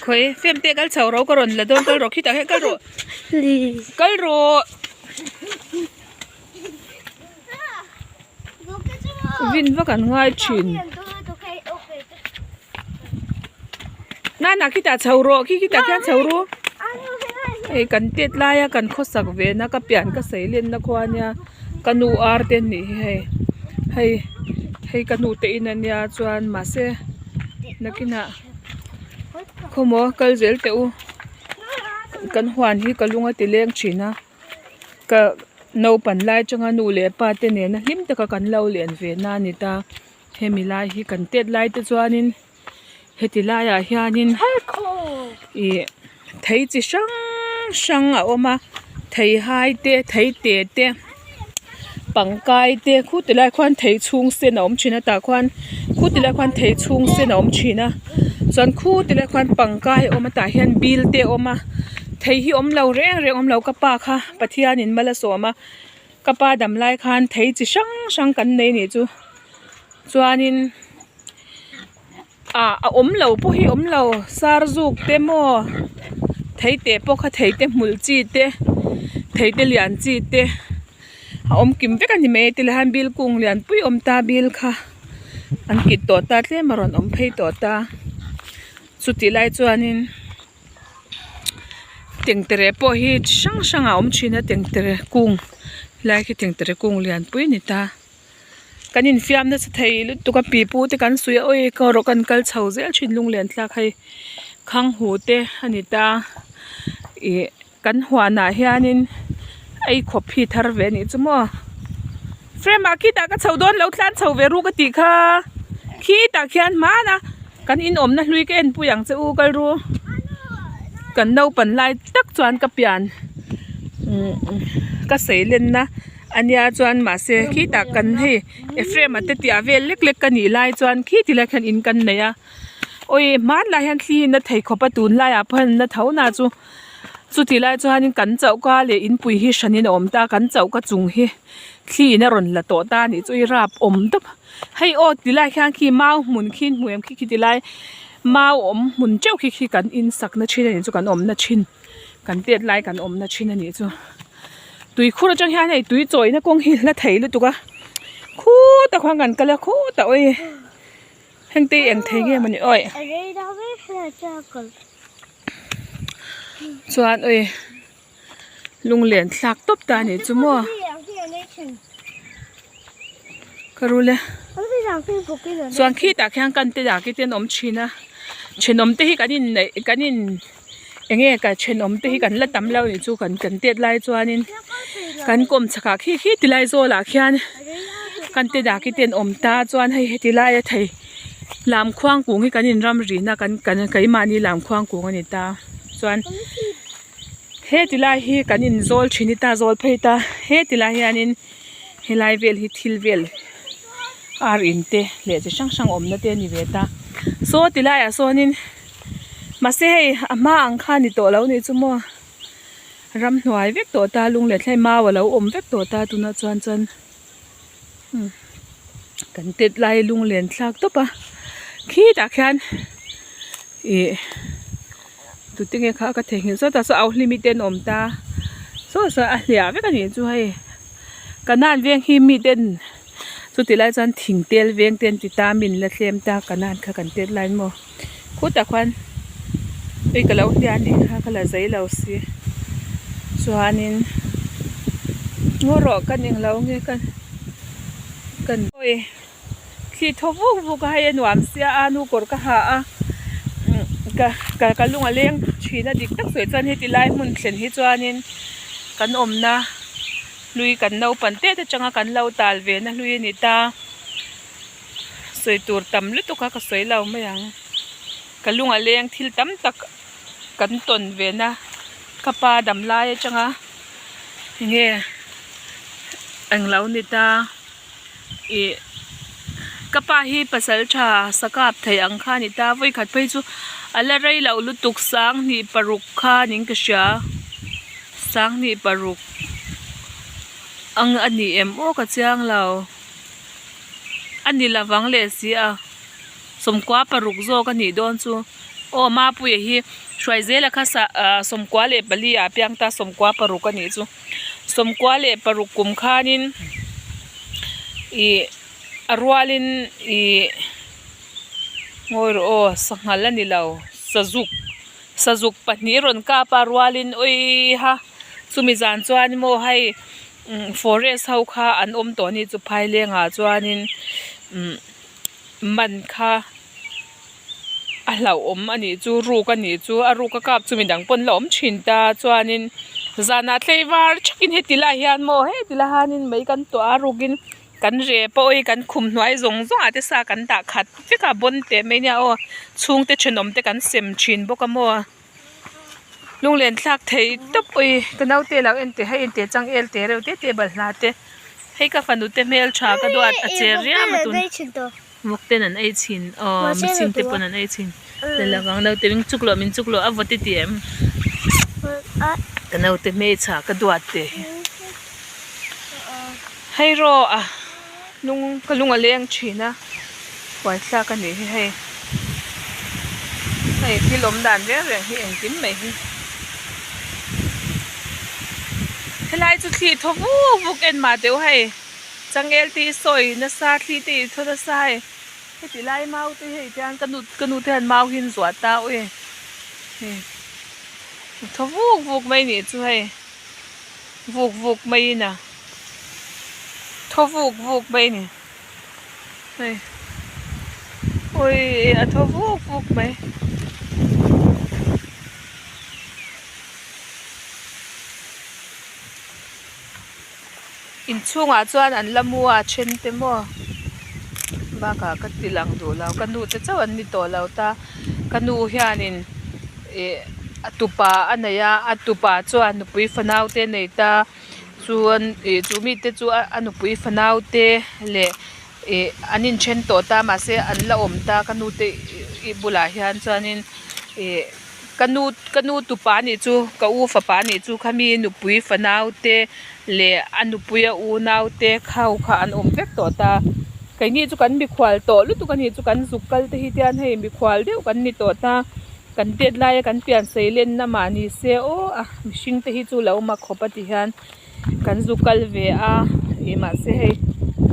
Khawi fem te kal chho ro ka rawn la dawn kal rawh khitah hian kal rawh kal rawh vin vak an ngai thin nana khitah chho rawh khi khitah khian chho ru hei kan tet laia kan khawsak ve na ka pian ka sawi lenna khua ania ka nu ar te anih hi hei hei hei ka nu te in ania chuan mahse nakinah khawmaw kal zel teh u kan huan hi ka lung a ti leng thin a ka naupan lai atanga nu leh pa te nena hlim taka kan lo len ve na a ni ta hemi lai hi kan tet lai te chuanin heti laiah hianin ih thei chi hrang hrang a awm a theihai te thei te te pangkai te khu ti lai khuan thei chhung sen a awm thin a tah khuan khu ti lai khuan thei chhung sen a awm thin a chuan khu ti lai khuan pangkai a awm a tah hian bil te a awm a thei hi awm lo reng reng awm lo ka pa kha Pathianin mal a sawm a ka pa dam lai khan thei chi hrang hrang kan nei anih chu chuanin ah a awm lo pawh hi awm lo sar zuk te maw thei te pawh kha thei te hmul chi te thei te lian chi te a awm kim vek a ni mai tilai hian bil kung lian pui a awm ta bil kha an kit tawh ta tlem a rawn awm phei tawh ta chutih lai chuanin tengtere pawh hi chi hrang hrang a awm thin a tengtere kung helai khi tengtere kung lian pui a ni ta. Kan infiam nasa thei lutuk a pipu te kan suih a awi ka erawh kan kal chho zel thin lunglen thlak hei khang hu te a ni ta ih kan huanah hianin ei khawp hi thar ve a nih chu maw frame ah khitah ka chho dawn lo tlan chho ve ruk a tih kha khitah khian hmana kan inawmna hlui ka enpui ang che u kal ru kan naupan lai tak chuan ka pian ka seilenna. Ania chuan mahse khitah kan hei Ephraim-a te tih ah vel lek lek ka nih lai chuan khi ti lai khian in kan nei a awi hmanlai hian thli in a thei khawp a tunlai ah pawh hian na tho na chu chuti lai chuan in kan choka leh inpui hi hran in a awm ta kan choka chung hi thli in a rawn la tawh ta a nih chu i rap awm tawp hei aw ti lai khian khi mau hmun khi hmu em khi khi ti lai mau awm hmun teuh khi khi kan in sak na thin a nih chu kan awm na thin. Kan tet lai kan awm na thin a nih chu tuikhur atang hian hei tui chawihna kawng hi la thei lutuk a khutah khuan kan kal a khutah awi heng te hi eng thei nge mawni awi chuan awi lunglen thlak tawp ta a nih chu maw ka rul e chuan khitah khian kan te dah khi te an awm thin a thenawm te hi kan inneih kan in. Enge ka thenawm te hi kan la tam lo nih chu kan kan tet lai chuanin kan kawm chhak ah khi khi ti lai zawl ah khian kan te dak hi te an awm ta chuan hei heti laia thei lam khuang kung hi kan in ram rihna kan kan keimahni lam khuang kung a ni ta chuan heti lai hi kan in zawl thin hi ta zawl phei ta heti lai hianin helai vel hi thil vel ar in te leh chi hrang hrang awmna te a ni ve ta saw ti laiah sawnin. Mahse hei a hma ang kha ni tawh lo nih chu maw ramhnuai vek tawh ta lung leh thlai mau alo awm vek tawh ta tunah chuan chuan umm kan tet lai lung len thlak tawp a khitah khian ih tute nge kha ka theihnghilh sawt a saw au hlimi te an awm ta saw saw a hliah vek a nih chu hei kanan veng hi miten. Chuti lai chuan thing tel veng te an ti ta min la tlem ta kanan kha kan tet lai maw khutah khuan hei ka lo hria anih kha ka la zei lo si chuanin ngaw rawh ka ning lo nge ka kan awi thli thaw vuk vuk a hei a nuam sia a nu kawr ka ha a ka ka ka lung a leng thin a dik tak sawi chuan heti lai hmun thlen hi chuanin kan awmna. Hlui kan naupan tet atanga kan lo tal ve na hlui a ni ta. Sawi tur tam lutuk a ka sawi lo mai ang. Ka lung a leng thil tam tak kan tawn ve na ka pa dam lai atanga enge englo ni ta ih ka pa hi pasal tha sakap thei ang kha a ni ta vawikhat phei chu a la rei loh lutuk sanghnih paruk kha niin ka hria sanghnih paruk ang a ni em aw ka chiang lo a ni lovang leh si a sawmkua paruk zawk a nih dawn chu. Aw Mapuia hi Hruaizela kha sa ah 94 ah a piang ta 96 a nih chu 96 kum khanin ih a rualin ih ngawi rawh aw sanghal a ni lo sazuk sazuk pahnih rawn kap a rualin awiha chumi zan chuan maw hei umm forest ho kha an awm tawh a ni chu phailengah chuanin umm man kha a hlauhawm a nih chu ruk a nih chu a ruk a kap chu midang pawn la awm thin ta chuanin zanah tlaivar thakin heti lai hian maw heti lai hianin mei kan tuah a rukin kan rep a awi kan khum hnuai zawng zawng ah te sa kan dah khat vek a bawn teh mai nia aw chhungte thenawm te kan sem thin bawk a maw lunglen thlak thei tawp awi ka naute lo en teh hei en teh changel te reuh te te balhla te hei ka fanu te hmeltha ka duat a che riam a tun. Vawk ten an ei thin aw mihring te pawn an ei thin le lovang naute min chuk loh min chuk loh a vawt i ti em ka naute hmeichhia ka duat te hi hei rawh a lung ka lung a leng thin a buaithlak a nih hi hei hei thil awm dan reng reng hi engkim mai hi helai chu thli thaw vuk vuk en mah teh u hei. Changel te hi sawi nasa thli te hi thaw nasa hei heti lai mau te hei tiang ka nu ka nu te hian mau hi an zuah ta aw e hei a thaw vuk vuk mai nih chu hei vuk vuk mai in a thaw vuk vuk mai a ni hei awii a thaw vuk vuk mai. Inchhungah chuan an la mu a then te maw bakah ka ti lang duh lo ka nu te chauh an ni tawh lo ta ka nu hianin ih a tupa a nei a a tupa chuan nupui fanau te a nei ta chuan ih chu mite chu a nupui fanau te leh ih an inthen tawh ta mahse an la awm ta ka nu te ih bulah hian chuanin ih. Ka nu ka nu tupa nih chu ka u fapa nih chu khami nupui fanau te leh a nupui a unau te kho kha an awm vek tawh ta keini chu kan mikhual tawh lutuk a ni chu kan zuk kal te hi tian hei mikhual deuh kan ni tawh ta kan tet laia kan pian sei lenna mah ni se aw a mihring te hi chu lo mak khawp a ti hian kan zu kal ve a ih mahse hei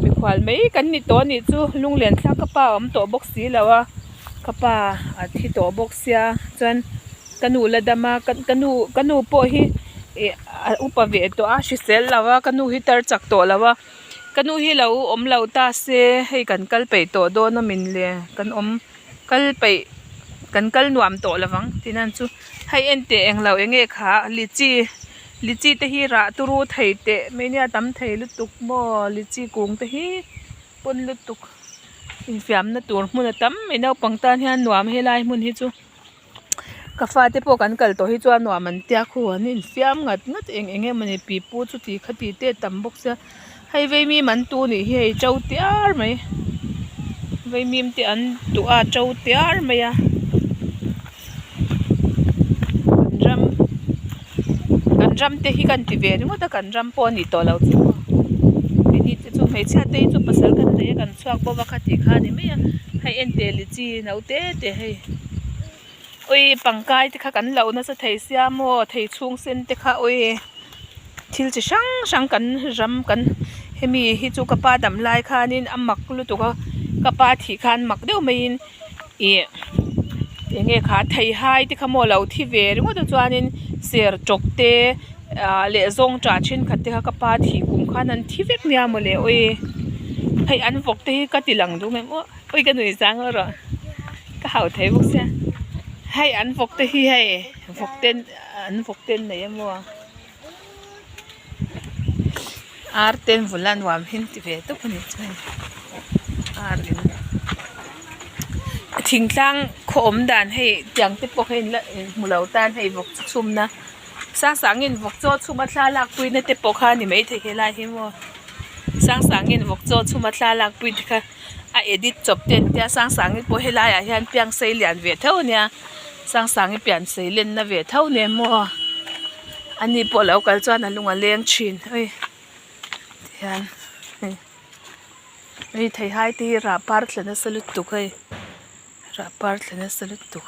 mikhual mai kan ni tawh a nih chu lunglen thlak ka pa a awm tawh bawk si lo a. Ka pa a thi tawh bawk sia chuan ka nu la dam a ka nu ka nu pawh hi ih a upa ve tawh a hrisel lo a ka nu hi tar chak tawh lo a ka nu hi lo awm lo ta se hei kan kal peih tawh dawn a min le kan awm kal peih kan kal nuam tawh lo vang tih nan chu hei en teh eng lo eng nge kha lychee lychee te hi rah turu thei teh mai nia tam thei lutuk maw lychee kung te hi. Pawn lutuk infiamna tur hmun a tam mai naupang tan hian nuam helai hmun hi chu ka fate pawh kan kal tawh hi chuan nuam an tia khu an infiam ngat ngat eng eng emawni pipu chuti khati te a tam bawk sia hei vaimim an tu nih hi hei to tiar mai vaimim te an tuh a to tiar mai a kan ram kan ram te hi kan ti ve ringawt a kan ram pawh a nih tawh loh chu keini te chu hmeichhia te hi chu pasal kan nei a kan chhuak bawk a khati kha a ni mai a hei en teh lychee no te te hei awii pangkai te kha kan lo nasa thei sia maw thei chhung sen te kha awii thil chi hrang hrang kan ram kan hemi hi chu ka pa dam lai khanin a mak lutuk a ka pa thih khan mak deuh maiin ih eng nge kha theihai te kha maw lo thi ve ringawt a chuanin ser tawk te ah leh zawng tah thenkhat te kha ka pa thih kum khan an thi vek nia mawle awii hei an vawk te hi ka ti lang duh mai maw awi ka nuih zang erawh ka hau thei bawk sia hei an vawk te hi hei vawk te an vawk te an nei a maw ar te an vul a nuam hi an ti ve tawp a ni chuan ar in thingtlang khaw awm dan hei tiang te pawh hei la hmu lo tan hei vawk chu chhum na sang sangin vawk chaw chhum a thla lak pui na te pawh kha a ni maithei helai hi maw sang sangin vawk chaw chhum a thla lak pui te kha a edit chawp te an tia sang sangi pawh helai ah hian piang sei lian ve tho a nia sang sangi pian sei len na ve tho nia maw ani pawh lo kal chuan a lung a leng thin hei tihian hei hei theihai te hi rah par thla nasa lutuk hei rah par thla nasa lutuk.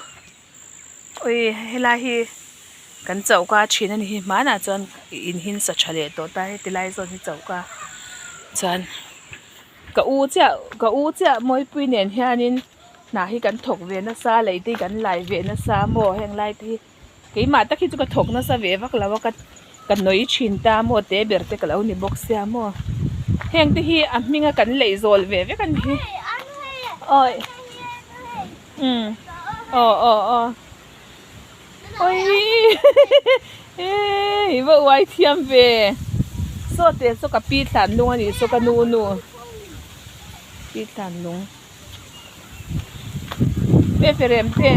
Ui helai hi kan choka thin a ni hi hmanah chuan in hi an sa tha leh tawh ta heti lai zawn hi choka chuan ka u chiah ka u chiah mawipui nen hianin hna hi kan thawk ve nasa lei te hi kan lai ve nasa maw heng lai te hi. Keimah tak hi chu ka thawk nasa ve vak lo a ka ka nawi thin ta maw te ber te ka lo ni bawk sia maw heng te hi a hming a kan lei zawl ve vek a ni hi awi umm aw aw aw awii i va uai thiam ve saw te saw ka pi thlan lung a nih saw ka nu nu pi thlan lung. Feferem te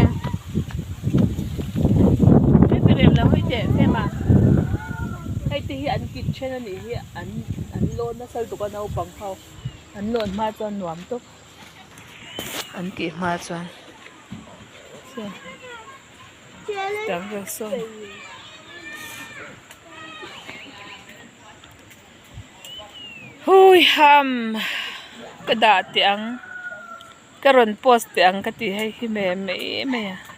feferem lo hei teh fem a hei te hi an kit then a nih hi an an lawn nasa lutuk a naupang ho an lawn hma chuan nuam tawp an tih hma chuan tang vel sawn. Hui ham ka dah teh ang ka rawn post teh ang ka ti hei hi mai mai mai a.